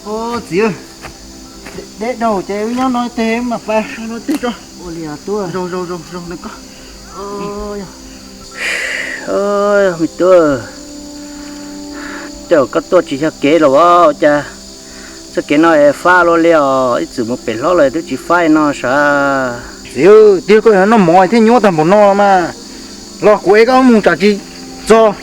Txiv, deb dhau ces wb nyob no teg mam pais. Ua li tub, zoo zoo zoo zoo nws koj. Me tub, tej zaum koj tuaj tsis yog kev los as, cas txoj kev no es fab luaj li os, ib txwm mus pem hlob los twb tsis fab no sav. Txiv, twb koj noj mov thiab nyuaj tag npaum no mas, los kuv ev koj mus tsam tsis txog.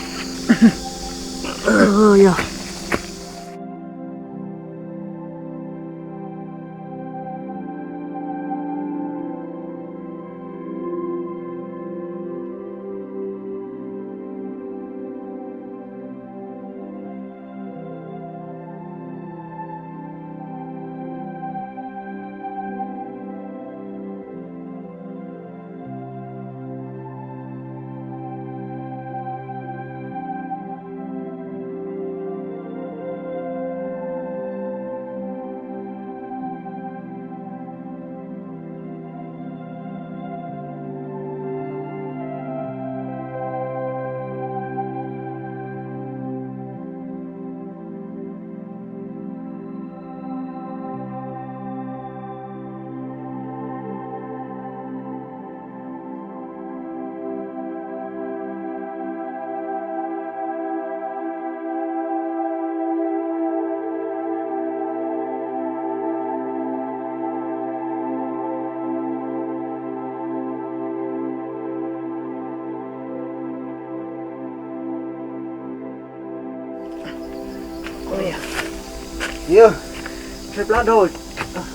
Tshaib plab dhau,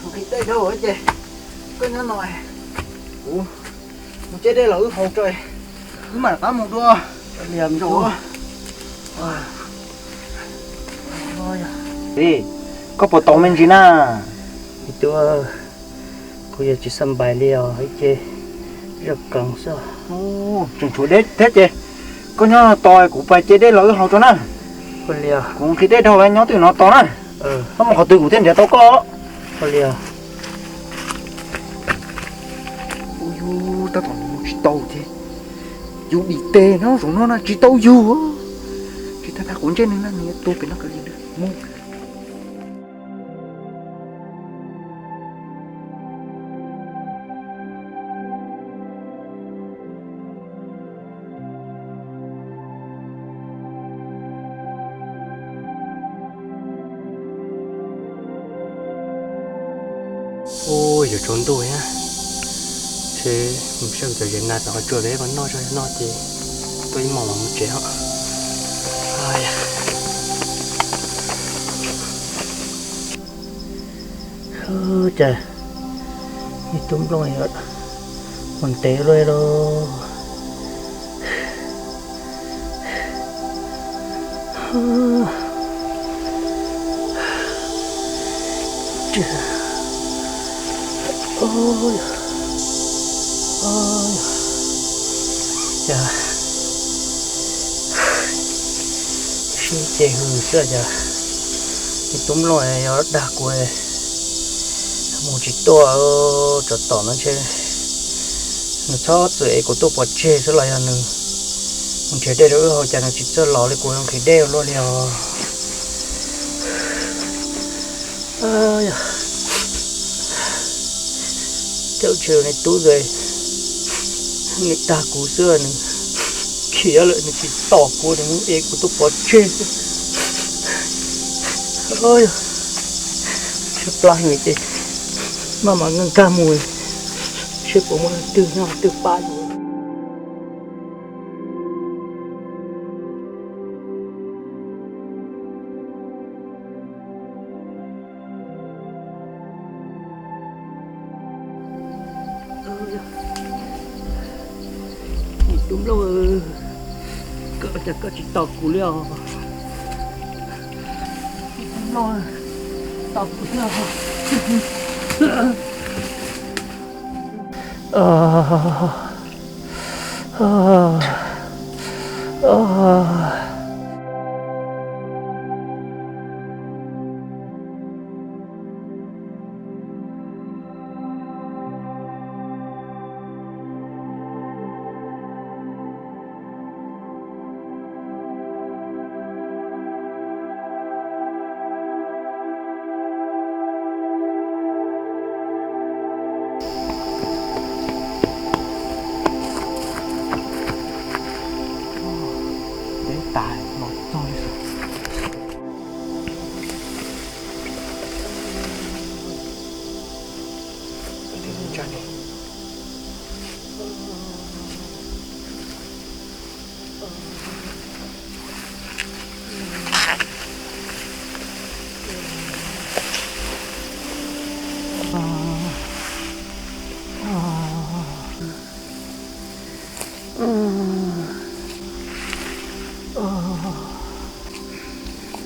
nqhis dej dhau ces koj nyob no, kuv mus cab dej los wb haus tso, wb mam rov qab mus dua. Koj puas tau me ntsis na? Kuv yog tsis xab npais li os, ib ce zaj kees xwb. Tseem tshuav deb thiab ces koj nyob tos kuv pais cab dej los wb haus tso na. Kuv nqhis dej dhau nyob twg no tos na. Koj mus qhov twg kuv thiaj nrhiav tau koj. Tab tom mus tsis tau thiab. Yus dim tes no zaum no na tsis tau yus. Tsis tas tas kuv ntsej nws na nws yuav tuag pem no kav liam mus. Ua, yuav tsaus ntuj thiab, ntshe mus saib kuv cov zes nas tom qhov tsua pem ib qho noj tso, noj ces tuaj ib hmos mam mus tsev os. Cas ib tug nplooj mus ntev luaj li. Cas sib ceg hws xwb cas, ib tug nplooj yuav dag kuv mus tsis tuaj, tsov tom no ntshe nws txhob txwm ev kuv tuaj pov tseg xwb los yog nws mus nrhiav dej rau wb haus cas nws tsis txawj los li, kuv nqhis dej luaj li os. Tej zaum ntshe nws tub nws dag kuv xwb, nws khiav lawm nws tsis tos kuv, nws mus ev kuv tuaj pov tseg xwb. Tshaib plab heev ces maj mam nkag mus seb puas muaj leej twg nyob twg pab. Tub nplooj, koj cas koj tsis tos kuv li os? Tub nplooj, tos kuv thiab.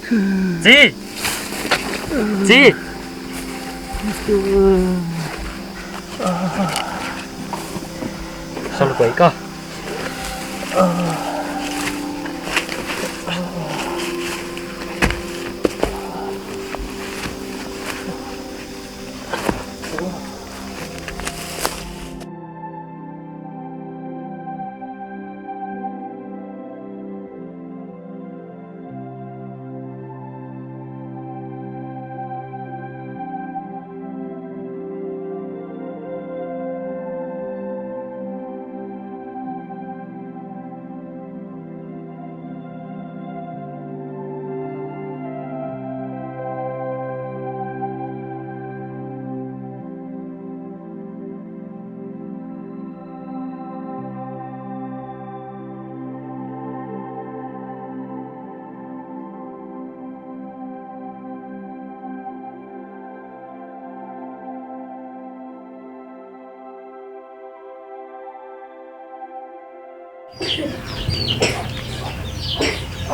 Txiv, txiv, sau lus kuv ib koj.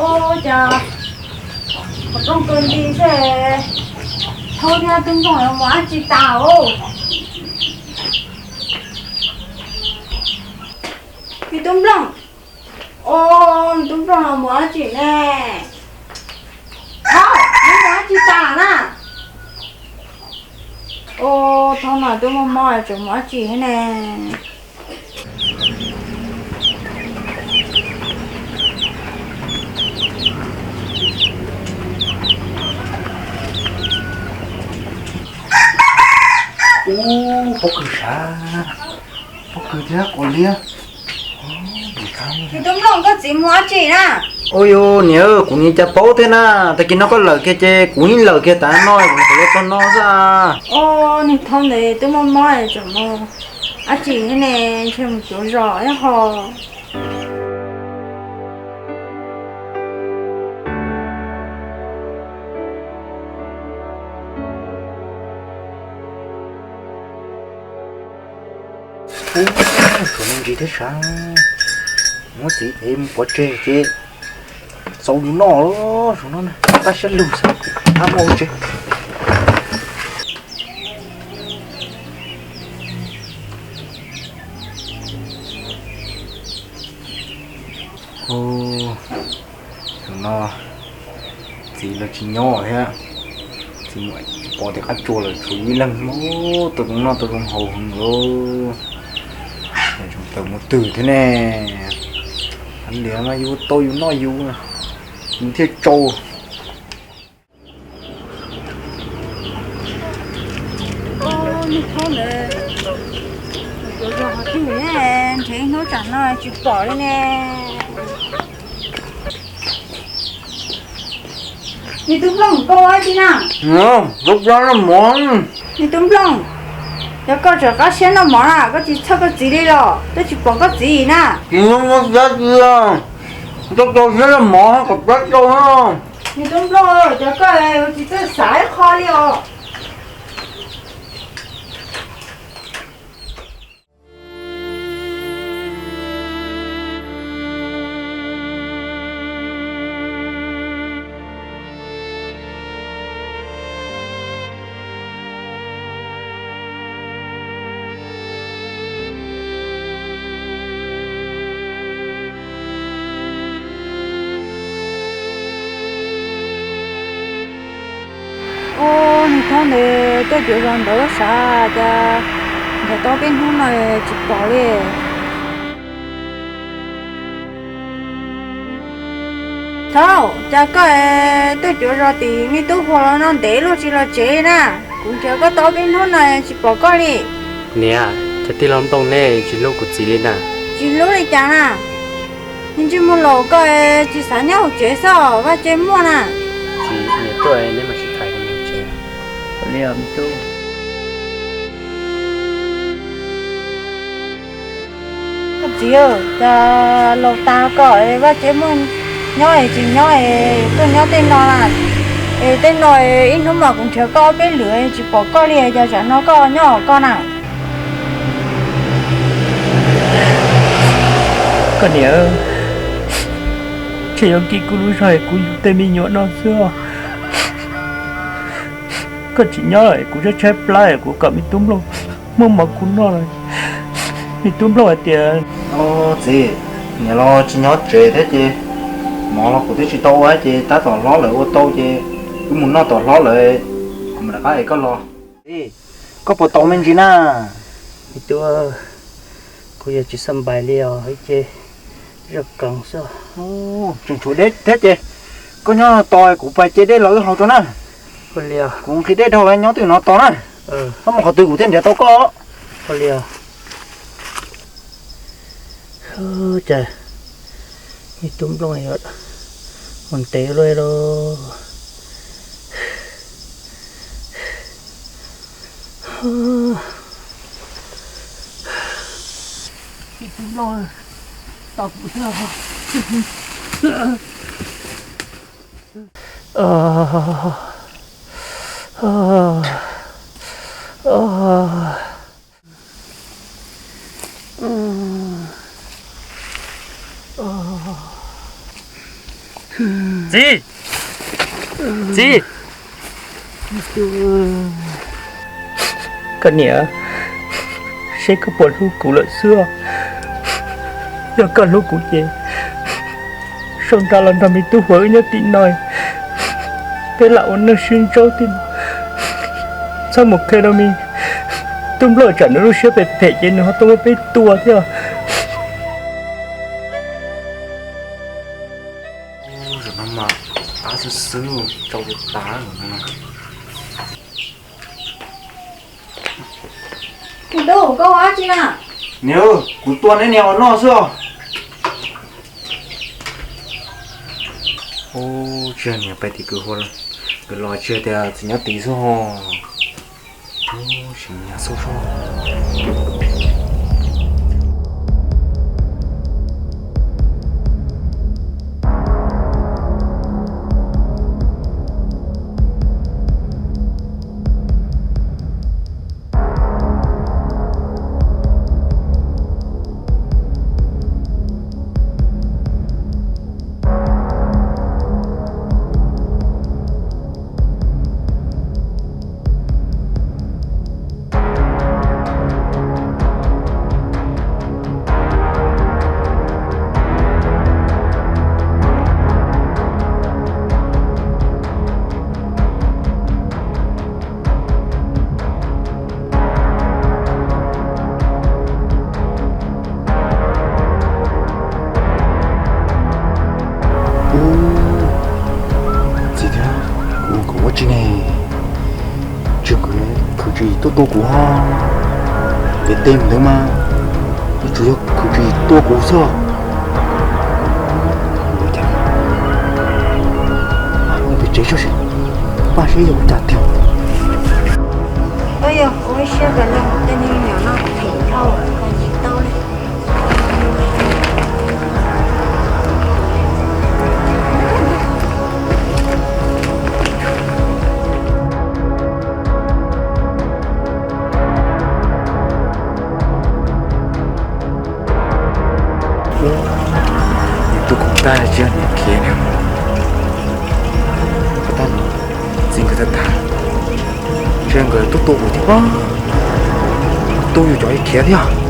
Ua cas qhov rooj kawg nti xwb, thaub thiab tub nplooj mus dab tsi tas os? Me tub nplooj, o, tub nplooj los mus dab tsi ne? Thaub, mus dab tsi tas na? O, thaub no twb mob mob tseem mus dab tsi thiab ne? Ub, pob kws sav, pob kws thiab quav liab. Tub nplooj, koj txiv mus dab tsi na? Ua yus niam, kuv niam cas paub thiab na, tag kis no koj lawm kiag ces kuv yeej lawm kiag tas no, kuv lawv txog no xwb. O, niag thaub ntawd twb mob mob tseem mus dab tsi thiab ne, ntshe mus cuav zos ib ho. Ub, suav no ntsis thiab sav, muab txiv ev mus pov tseg ces txaus yus noj lawm, suav no na, qab siab lug xwb, ab muaj tsev. Ub, no txiv lawv tsis nyob thiab, txiv mus pov tim qab tsua lawm, tshuav ib leeg, tau zoo noj tau zoo haus heev lauj. Tseem tawm mus twg thiab ne? Heev tiag mas yus tau yus noj yus, yus thiaj tsau. Niag thaub ntawd, cuav zos qhov twg ne? Nrhiav ib hnub tsam no tsis pom li ne. Niag tub nplooj, koj ua dab tsi na? Niag tub nplooj, yog koj tseem qab siab noj mov na, koj tsis txhawj koj txiv li los twb tsis pom koj txiv na. Tsis muaj siab li, koj txaus siab noj mov kom plab tsau na. Niag tub nplooj, cov koj tsis txawj xav ib qho li os. Ub, niag thaub ntawd tuaj cuav zos ntawd sav, cas nrhiav tau peb hnub no tsis pom li. Thaub, cas koj tuaj cuav zos tim me tub Huas los no ntev luaj tsis los tsev na? Kuv nrhiav koj tau peb hnub no tsis pom koj li. Niam, cas tij laug Nplooj ne tsis hlub kuv txiv li na? Tsis hlub li cas na? Niag ntsej muag laus koj tsis xav nyob hauv tsev xwb, vaj tse muaj na. Txiv, niam tuaj neb mam sib tham hauv tsev. Koj txiv, cas laus tas koj vaj tse muaj, nyob es tsis nyob es tuaj nyob tej no na? Es tej no ib hnub mas kuv nrhiav koj ob peb lwm tsis pom koj li, cas tsam no koj nyob hauv koj na? Koj niam, tsis Yuav kis kuv lub zog es kuv yug tej me nyuam no xwb. Koj tsis nyob lawm es kuv tshaib tshaib plab es kuv kom me tub nplooj muab mov kuv noj los me tub nplooj hais tias, txiv, niam los tsis nyob tsev thiab ces mov los kuv twb tsis tau ua ces tab tom hlob lawv ua tau ces wb mus noj tom hlob lawv, kuv mam rov qab es koj los. Koj puas tau me ntsis na? Me tub, kuv yuav tsis xab npais li os, ib ce zaj keev xwb. Tseem tshuav deb thiab ces koj nyob tos kuv pais ce dej los wb haus tso na. Kuv nqhis dej dhau nyob twg no tos na. Koj mus qhov twg kuv thiaj nrhiav tau koj. Ua li os. Cas me tub nplooj yuav mus ntev luaj li. Me tub nplooj tos kuv thiab. Txiv, txiv, koj niam, seb koj puas hlub kuv lawm xwb. Yog koj hlub kuv ces sau nra los nrog me tub Huas wb nyob tim no, peb lam ua neej sib ntsaub tim no. Txhob mus qhia rau me tub Nplog tsam nws lub siab phem phem ces nws ho tuaj muab peb tua thiab. Zaum no mas qab xwb xwb, tsau tas. Niam, kuv tua neb niam ua noj xwb os. Ub, tsis yog niam pais tim kwv Huas lawm, kwv los tsis yog tias txiv nyob tid xwb ho. Ub, sim nyas xauj soj. Ub, txiv thiab, kuv ua tsis ne, tsis kwv, kwv tsis tuaj tua kuv ho. Ces tej ntawd mas yuav tsum yog kwv tsis tua kuv xwb. Pem tsev tso si, pab seb yog ua cas tiag. Yog kuv siab kawg li, tej niag me nyuam no phem dhau, tsis tau li. Nws tuaj koom tag tsis yog nws khiav ne. Txij nkawd tag tag, tsis yog nkawd tuaj tua kuv thiab pob. Tuaj yus cov khiav thiab.